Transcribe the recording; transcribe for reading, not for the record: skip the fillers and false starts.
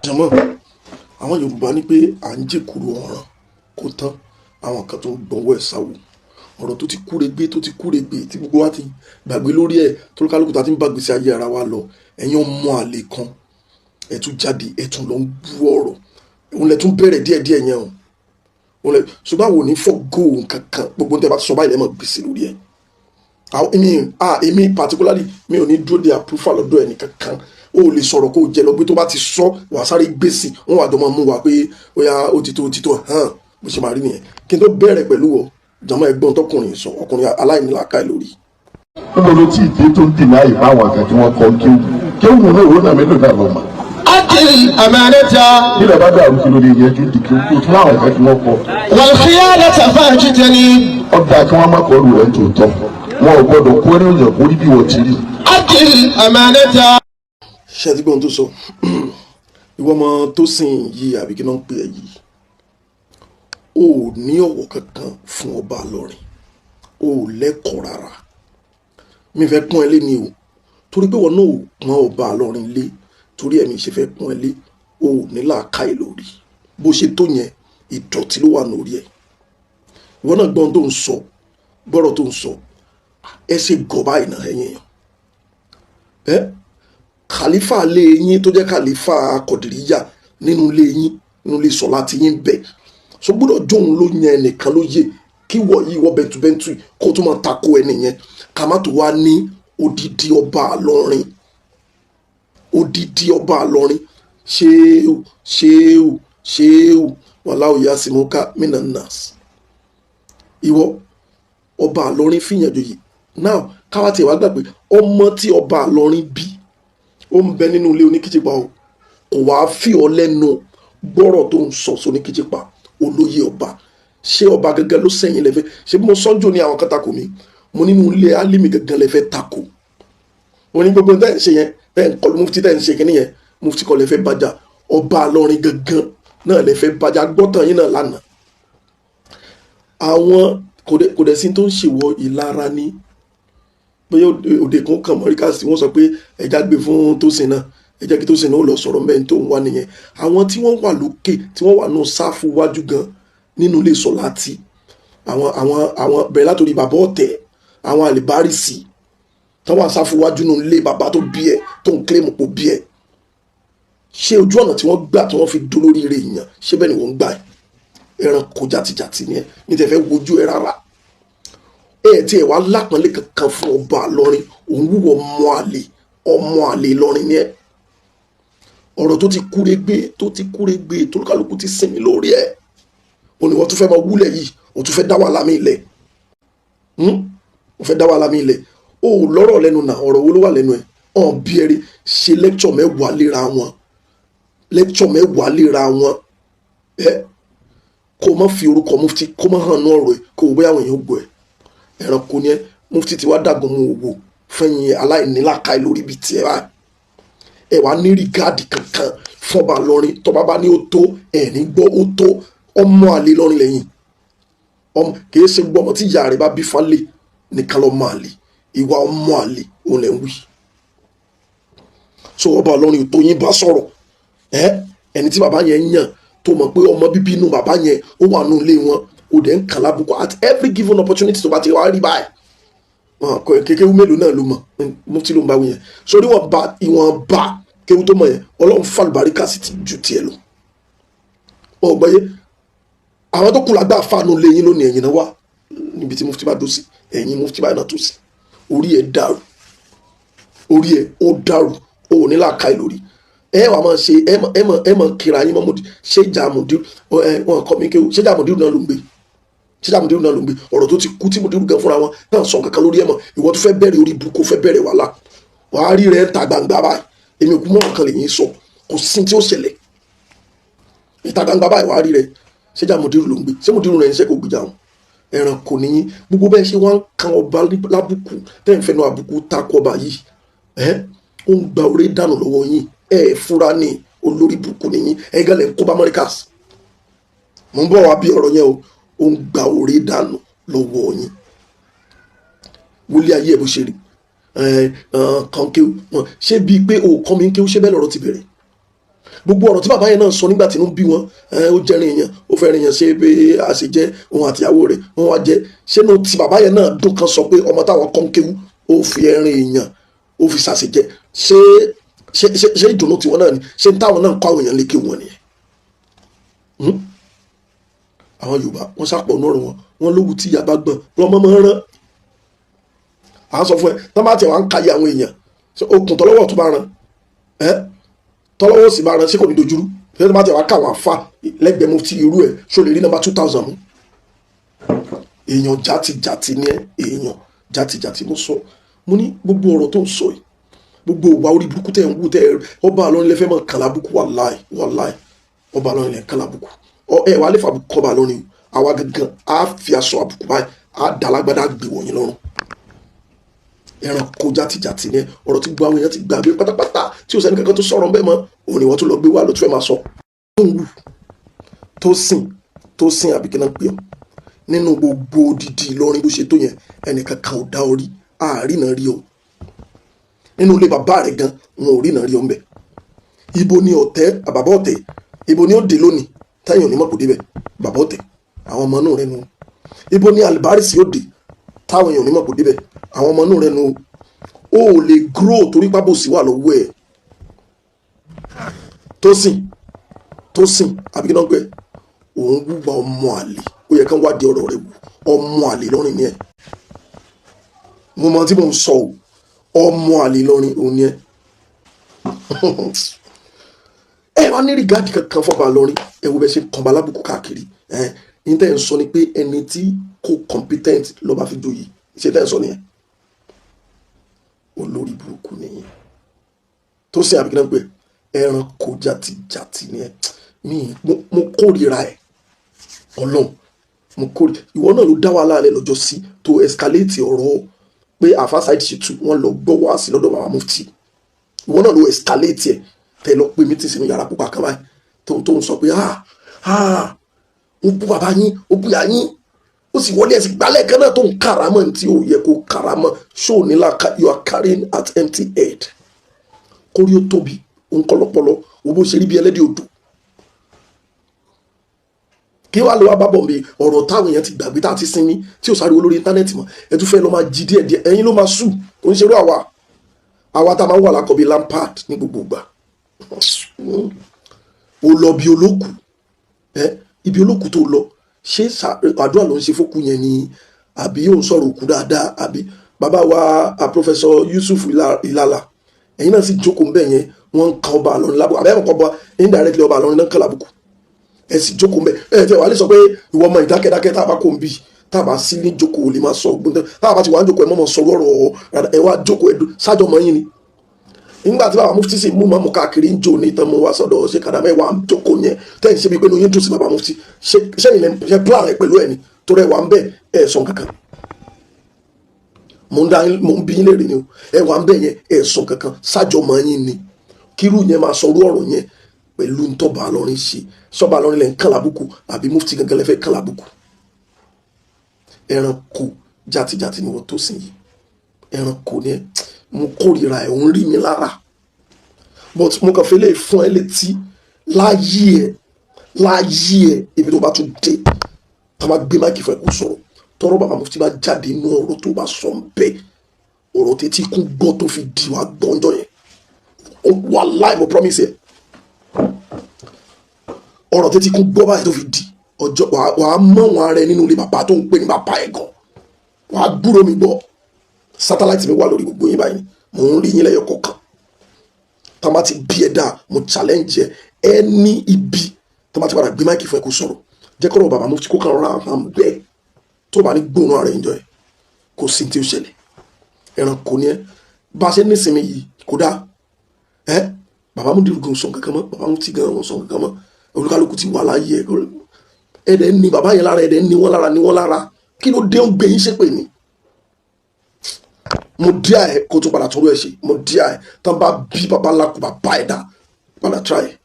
Jàmọ́, àwọn Yorùbá ní pé à ń jèkúrú ọ̀ràn kó tán, àwọn kan tó ń gbọ́nwọ́ ẹ̀ sáwò. Ọ̀rọ̀ tó ti kúregbé, tó ti kúregbè, tí gbogbo wa ti gbàgbé lórí ẹ̀, tó kálukú ta ti ń bá gbèsè ayé ara wa lọ. Ẹ̀yin ọmọ àlè kan, ẹ̀ tún jáde, ẹ̀ tún lọ ń bú ọ̀rọ̀. Òun lẹ̀ tún bẹ̀rẹ̀ díẹ̀díẹ̀ yẹn o. Òun lẹ̀ ṣùgbọ́n àwọn ò ní fọ́ góò kankan. Gbogbo ohun tẹ́ bá sọ báyìí lẹ́mọ̀ gbèsè lórí ẹ̀. Àwọn èmi, èmi particularly, mi ò ní dúró de approval lọ́dọ̀ ẹnì kankan. O lè sọ̀rọ̀ kó o jẹ lọ gbé, tó bá ti sọ, wàá sáré gbèsè, wọ́n wà jọ máa mú wa pé ó yá, ó ti tó, ó ti tó hàn. Bó ṣe máa rí nìyẹn. Kí n tó bẹ̀rẹ̀ pẹ̀lú wọ jàmọ́, ẹ̀gbọ́n tọkùnrin sọ, ọkùnrin aláìnílàákàyè lórí. Níbo ló tí ì dé tó ń dì láàyè fáwọn kan tí wọ́n kọ́ kéwù kéwù náà? Òun náà mélòó náà lọ́mọ. أدي الأمانة. Nílẹ̀ bá dàrú, kí ló lè yẹjú di kéwù tó tún láwọn kan tí wọ́n kọ́? والخيانة فاجتنب. Ọ̀dà kí wọ́n má kọ́ lù rẹ̀ ń tòótọ́, wọn ò gbọ́dọ̀ kó ní òyìn kó rí bí wọ́n ti rí. أدي الأمانة. Ṣé ẹ ti gbọ́n tó sọ? Ìwọ ọmọ tó sìn yìí, àbí kí náà ń pè ẹ́ yìí, o ò ní ọ̀wọ̀ kankan fún ọba Ìlọrin, o ò lẹ́kọ̀ọ́ rárá. Mi fẹ́ pọ́n ẹ lé ni o, torí pé wọn náà ò pọ́n ọba Ìlọrin lé, torí ẹ̀mí ṣe fẹ́ pọ́n ẹ lé. O ò ní làákàyè lórí bó ṣe tó yẹn, ìdọ̀tí ló wà lórí ẹ̀. Ìwọ náà gbọ́n tó ń sọ, gbọ́rọ̀ tó ń sọ. Ẹ ṣe gọ̀ báyìí náà, ẹ̀yìn èèyàn ẹ. Khalifa lé yín tó jẹ́ khalifa Kọ̀dìríyà nínú ilé yín, nínú ilé sọ̀lá tí yín bẹ̀ so gbọ́dọ̀ jóun ló yan ẹnìkan ló yẹ kí wọ́ yìí wọ́ bẹ́ntúbẹ́ntú kó tó máa tako ẹni yẹn, ká má tó wá ní odidi ọba Ìlọrin, odidi ọba Ìlọrin. Ṣéwù, ṣéwù, ṣéwù, wàláwù yasimuka minan nas. Ìwọ ọba Ìlọrin fìyàn joyè now, káwá tiẹ̀ wá gbà pé ọmọ tí ọba Ìlọrin bí, ó ń bẹ nínú ilé oníkíjìpá o, kò wá fi ọ lẹ́nu gbọ́rọ̀ tó ń sọ sóníkíjìpá olóyè ọba. Ṣé ọba gẹ́gẹ́ ló sẹ́yìn lẹ́fẹ́? Ṣé bí mo sọ́njò ní àwọn kan tako mi, mo nínú ilé Álímì gẹ́gẹ́ lẹ́fẹ́ tako. Mo ní gbogbo tẹ́ ń ṣe yẹn, tẹ́ ń kọlu mufti, tẹ́ ń ṣe kínní yẹn, mufti kọ́ lẹ́fẹ́ bàjá, ọba Ìlọrin gẹ́gẹ́ náà lẹ́fẹ́ bàjá. Gbọ́tàn yín náà lánàá, àwọn kò dẹ̀ sí tó ń ṣèwọ ìlara ní bóyá òde kan kàn mọ́ríkàsì, wọ́n sọ pé ẹja gbé fún Tósìn náà, ẹ jẹ́ kí Tósìn náà lọ sọ̀rọ̀ mẹ́rin tó ń wá nìyẹn. Àwọn tí wọ́n wà lókè, tí wọ́n wà nù sáfù wájú gan nínú ilé sọ̀láàtì, àwọn bẹ̀rẹ̀ látòrí bàbá ọ̀tẹ̀, àwọn àlìbárísì tí wọ́n wà sáfù wájú nínú ilé bàbá tó bí ẹ, tó ń kílèmù pò bí ẹ. Ṣé ojú ọ̀nà tí wọ́n gbà tí wọ́n fi dó lórí ire èèyàn, ṣé bẹ́ẹ̀ ni wọ́n ń gbà? Ẹ̀ ẹranko jàtìjàtì ni ẹ ní tẹ́ fẹ́ wojú ẹ rárá. Ẹ tí ẹ wá lápọnlé kankan fún ọba Ìlọrin, òun wúwo ọmọ àlè, ọmọ àlè Ìlọrin ni ẹ. Ọ̀rọ̀ tó ti kúregbé, tó ti kúregbé, tó kálukú ti sinmi lórí ẹ̀, òun ni wọ́n tún fẹ́ máa wúlẹ̀ yìí. Òun tún fẹ́ dá wàhálà mi lẹ̀, òun fẹ́ dá wàhálà mi lẹ̀. O ò lọ́rọ̀ lẹ́nu náà, ọ̀rọ̀ wo ló wà lẹ́nu ẹ̀? Ọ̀n bí ẹrí ṣe lecture 10 léra wọn, lecture 10 léra wọn ẹ, kó o má fi orúkọ mufti, kó o má hàn ní ọ̀rọ̀ ẹ̀, kó o bóyá àwọn èèyàn gbọ́ ẹ̀. Ẹranko ni ẹ. Mufti ti wá dàgbọ́n mu òwò fẹ́yìn aláìnílàkàì lórí ibi tiẹ̀ báyìí. Ẹ wá ní regard kankan fọba Ìlọrin. Tọba bá ní ó tó, ẹ ní gbọ́ ó tó. Ọmọ àlè Ìlọrin lẹ́yìn ọmọ. Kìí ṣe gbọ́ ọmọ tí ìyá rẹ̀ bá bí falẹ̀ nìkan lọ́mọ àlè. Ìwà ọmọ àlè òun lẹ́ ń wí. So ọba Ìlọrin ò tó yín bá sọ̀rọ̀ ẹ. Ẹni tí bàbá yẹn yàn, tó mọ̀ pé ọmọ bíbí inú bàbá yẹn ó wà nù ilé wọn, ó dẹ̀ ń kàn lábùkù at every given opportunity tó bá ti wá rí báyìí. Kékeré mélòó náà ló mọ̀? Mufti ló ń bá wí yẹn sórí wọn bá ìwọ̀n bá kéwú tó mọ̀ yẹn. Ọlọ́run fàlùbáríkà sí ti ju tiẹ̀ lọ. Ọgbọ́yé àwọn tó kù lágbà fáànù lẹ́yìn lónìí, ẹ̀yìn náà wà níbi tí mufti bá dó sí, ẹ̀yìn mufti báyìí náà tó sí. Orí ẹ̀ dàrú, orí ẹ̀ ó dàrú, ó ní làákàyè lórí ẹ. Wàá máa ṣe ẹ mọ kíra yín mọ́mọ́dé. Ṣé ìjà mùdírù ẹ wọn kọ́ mi kéwú? Ṣé ìjà mùdírù náà ló ń gbé? Ṣé ìjà mùdírù náà ló ń gbé? Ọ̀rọ̀ tó ti kú tí mùdírù gan fúnra wọn náà sọ kankan lórí ẹ mọ̀. Ìwọ tó fẹ́ bẹ̀rẹ̀ orí burúkú, fẹ́ bẹ̀rẹ̀ wàhálà, wàá rí rẹ̀ ń ta gbangba báyìí. Èmi òkú mọ́ ọ̀kan lè yín sọ, kò sí tí ó ṣẹlẹ̀ ìta gbangba báyìí, wàá rí rẹ̀. Ṣé ìjà mùdírù ló ń gbé? Ṣé mùdírù rẹ̀ ń ṣe kò gbìjà wọn? Ẹranko nìyí. Gbogbo bẹ́ẹ̀ ṣe wọ́n ń kan ọba lábùkù, tẹ́ ń fẹnu àbùkù takọ ọba yìí, ẹ́ ó ń gba orí dànù lọ́wọ́ yín. Ẹ fúra ní olórí burúkú nìyí. Ẹ gẹ́lẹ́ ń kó bá Mọ́ríkàs. Mo ń bọ̀ wá bí ọ̀rọ̀ yẹn o. Ó ń gba orí dànù lọ́wọ́ yín. Wọlé ayé ẹ bó ṣe rí ẹ kan kéwù. Ṣé bíi pé o kọ́ mi ń kéwù? Ṣé bẹ́ẹ̀ lọ́rọ̀ ti bẹ̀rẹ̀? Gbogbo ọ̀rọ̀ tí bàbá yẹn náà sọ nígbà tí inú bí wọn, ó jẹ́rìn èèyàn, ó fẹ́ rìn èèyàn ṣe bí àṣejẹ́ òun àtìyàwó rẹ̀ wọ́n wá jẹ́ ṣénu tí bàbá yẹn náà dùn kan sọ pé ọmọ táwọn kọ́ ń kéwú, ó fi ẹrin èèyàn, ó fi ṣàṣejẹ́. Ṣé ìdùnnú tiwọn náà ni? Ṣé táwọn náà kọ́ àwọn èèyàn lékè wọn nìyẹn? Àwọn Yorùbá, wọ́n sàpọ̀ nọ́ọ̀rọ̀ wọn, wọ́n lówù tí ìyá bá gbọ̀n lọ́mọ máa ń rán. À ń sọ fún ẹ tọ́ bá tiẹ̀ wá ń kayé àwọn èèyàn, okùn tọ́lọ́wọ́ tó bá ran ẹ́, tọ́lọ́wọ́ sì bá ran, ṣé kò ní dojúrú? Ṣé tó bá tiẹ̀ wá ká àwọn àfa lẹ́gbẹ̀ẹ́ mufti irú ẹ̀, ṣó lè rí nọ́mbà 2,000 mú? Èèyàn játijàti ni ẹ, èèyàn játijàti. Mo sọ, mo ní gbogbo ọ̀rọ̀ tó ń sọ yìí, gbogbo ìwà orí burúkú tẹ̀ ń wú tẹ̀, ọba àlọ́rin lẹ́fẹ̀ẹ́ mọ̀ kàn lábùkù. Wàláì, wàláì, ọba àlọ́rin lẹ́ kàn lábùkù. Ẹ wàá lè fàbùkù kọ́ ọba àlọ́rin o. Àwa gangan á fi aṣọ àbùkù báyìí, á dàlágbádá gbé wọ̀nyí lọ́rùn. Ẹranko játijàti ni ẹ. Ọ̀rọ̀ tí gbogbo àwọn èèyàn ti gbàgbé pátápátá, tí ò sẹ́ni kankan tó sọ̀rọ̀ bẹ́ẹ̀ mọ́, òun ni wọ́n tún lọ gbé wá ló tún fẹ́ máa sọ. Tó ń wù tó sìn tó sìn àbí kí náà pè ọ́ nínú gbogbo odidi Ìlọrin bó ṣe tó yẹn, ẹnìkan kan ò dá orí àárín náà rí o. Nínú ilé bàbá rẹ̀ gan, wọn ò rí náà rí ọ ńbẹ. Ibo ni ọ̀tẹ̀ àbàbọ̀ ọ̀tẹ̀, ibo ni ó dé lónìí táyọ̀ onímọ̀ kò débẹ̀? Bàbá ọ̀tẹ̀, àwọn ọmọ inú rẹ̀ nu. Ibo ni alibarisi ó dé táwọn èèyàn onímọ̀ kò débẹ̀? Àwọn ọmọ inú rẹ̀ nu. O ò lè grow torí pábòsí wà lọ́wọ́ ẹ̀. Tó sìn tó sìn àbí kí náà pẹ́ òun wúwa ọmọ àlè, ó yẹ kán wádìí ọ̀rọ̀ rẹ̀ wò. Ọmọ àlè lọ́rin ni ẹ. Mo mọ tí mò ń sọ o. Ọmọ àlè lọ́rin òun ni ẹ. Ẹ wá ní regard kankan fọba lọ́rin. Ẹ wo bẹ ṣe kàn lábùkù káàkiri. Ẹ ní tẹ́ ẹ ń sọ ni pé ẹni tí kò competent lọ́ba fi joyè. Ṣe tẹ́ ẹ ń sọ nìyẹn? Olórí burúkú nìyẹn tó ṣe àbíkí náà pé ẹranko jàtijàti ni ẹ. Mi mo kórìíra ẹ. Ọlọ́run, mo kórìíra ìwọ náà ló dá wàhálà rẹ lọ́jọ́ sí tó escalate ọ̀rọ̀ pé àfa Saheed Shittu, wọ́n lọ gbọ́ wá sí lọ́dọ̀ bàbá mufti. Ìwọ náà ló escalate ẹ̀ tẹ́ lọ pé meeting sínú yàrá pupa kan báyìí, tó ń sọ pé, "Ah, ah, ó bú bàbá yín, ó bú yà yín, ó sì wọlé ẹ̀sìn gbálẹ̀ kan náà." Tó ń karamọ́ tí ó yẹ kó karamọ́ ṣó nílà. You are carrying at empty head. Kórí ó tóbi, ó ń kọ́lọ́pọ́lọ́ wo bó ṣe rí bí ẹlẹ́dẹ̀ odò. Kí wàá lọ wá bá bọ̀ mi ọ̀rọ̀ táwọn èèyàn ti gbàgbé, tá a ti sinmi, tí ò sáré lórí íńtánẹ́ẹ̀tì mọ́, ẹ tún fẹ́ lọ máa jí díẹ̀ díẹ̀. Ẹ̀yin ló máa sù kò ń ṣerú àwa. Àwa tá a máa ń wà lákọ̀ọ́bí Lampard ní gbogbo ìgbà. Ó lọ bí olókù ẹ, ibi olókù tó lọ, ṣé àdúrà ló ń ṣe fókù yẹn ni, àbí òun sọ̀rọ̀ òkú dáadáa? Àbí bàbá wa Professor Yusuf Ìlàlà, ẹ̀yin náà sì jókòó ń bẹ̀ yẹn, wọ́n ń kan ọba àlọ́rin lábùkù, àbẹ́yẹn kọ́ ọba indirectly, ọba àlọ́rin náà kàn lábùkù. Ẹ sì jókòó ń bẹ̀. Ẹ tẹ wàá lè sọ pé ìwọ ọmọ ìdákẹ́dákẹ́, tá a bá kó ń bì, tá a bá sí ní jókòó lè máa sọ gbọ́n, tá a bá ti wà ń jókòó, ẹ mọ́ mọ́ sọ ọ̀rọ̀. Ẹ wá jókòó, ẹ sájọ mọ́ yín ni. Nígbà tí bàbá mufti sì mú mọ́mú káàkiri ń jò ní ìtàn mú wá sọ́dọ̀ ṣe kàdàmẹ́ wà ń jókòó yẹn, tẹ́ ẹ̀ ń ṣe bíi pé ní yín dùn sí bàbá mufti, ṣẹ́yìn lẹ́ ṣe plan ẹ̀ pẹ̀lú ẹ̀ ni? Torí ẹ̀ wà ń bẹ̀, ẹ̀ sọ kankan. Mo ń dá, mo ń bí yín léèrè ni o. Ẹ wà ń bẹ̀ yẹn, ẹ̀ sọ kankan. Sájọ mọ́ yín ni kírú yẹn máa sọrú ọ̀rọ̀ yẹn pẹ̀lú ntọ́ba àlọ́rin ṣe sọ́ba àlọ́rin lẹ́ ń kàn lábùkù, àbí mufti gangan lẹ́ fẹ́ kàn lábùkù? Ẹranko játijàti ni wọ́n tó sìn yìí. Ẹranko ni ẹ. Mo kórìíra ẹ̀, òun rí mi lára, but mo kàn fẹ́ lè fún ẹ létí láyé ẹ, láyé ẹ, ibi tó bá tún dé, tá a máa gbé mic fún ẹ kó sọ̀rọ̀, tọrọ bàbá mufti bá jáde inú ọ̀rọ̀ tó bá sọ ń bẹ, ọ̀rọ̀ tètè kún gbọ́ tó fi di wa gbọ́njọ́ yẹn. Wàláì, mo promise ẹ, ọ̀rọ̀ tètè kún gbọ́ báyìí tó fi di ọjọ́, wàá mọ̀ wọn ara ẹ nínú ilé bàbá tó ń pè ní bàbá ẹ̀ gan. Wàá gbúrò mi gbọ́. Satellite mi wà lórí gbogbo yín báyìí, mò ń rí yín lẹ́yọ̀ kọ̀ọ̀kan. Tá a bá ti bí ẹ dáa, mo challenge ẹ, ẹ ní ibi tá a bá ti padà gbé mic fún ẹ kó sọ̀rọ̀, jẹ́ kọ́rọ̀ bàbá mufti kó kàn rọra hàn bẹ́ẹ̀. Tó bá ní gbóòórùn ara ẹ̀ ń jọ ẹ, kò sí tí ó ṣẹlẹ̀. Ẹranko ni ẹ. Bá a ṣe nísinmi yìí kò dáa ẹ. Bàbá Mudiru gan sọ kankan mọ́, bàbá mufti gan sọ kankan mọ́. Olúkálùkù ti wà láàyè ẹ. Ẹ̀dẹ̀ ní bàbá yẹn lára, ẹ̀dẹ̀ ní wọ́n lára, ní wọ́n lára. Kí ló dé? Ń gbé yín ṣépè ni. Mo díà ẹ kó tó padà tó rú ẹ ṣe. Mo díà ẹ tán bá bí bàbá ńlá kó bàbá ẹ dá padà try ẹ.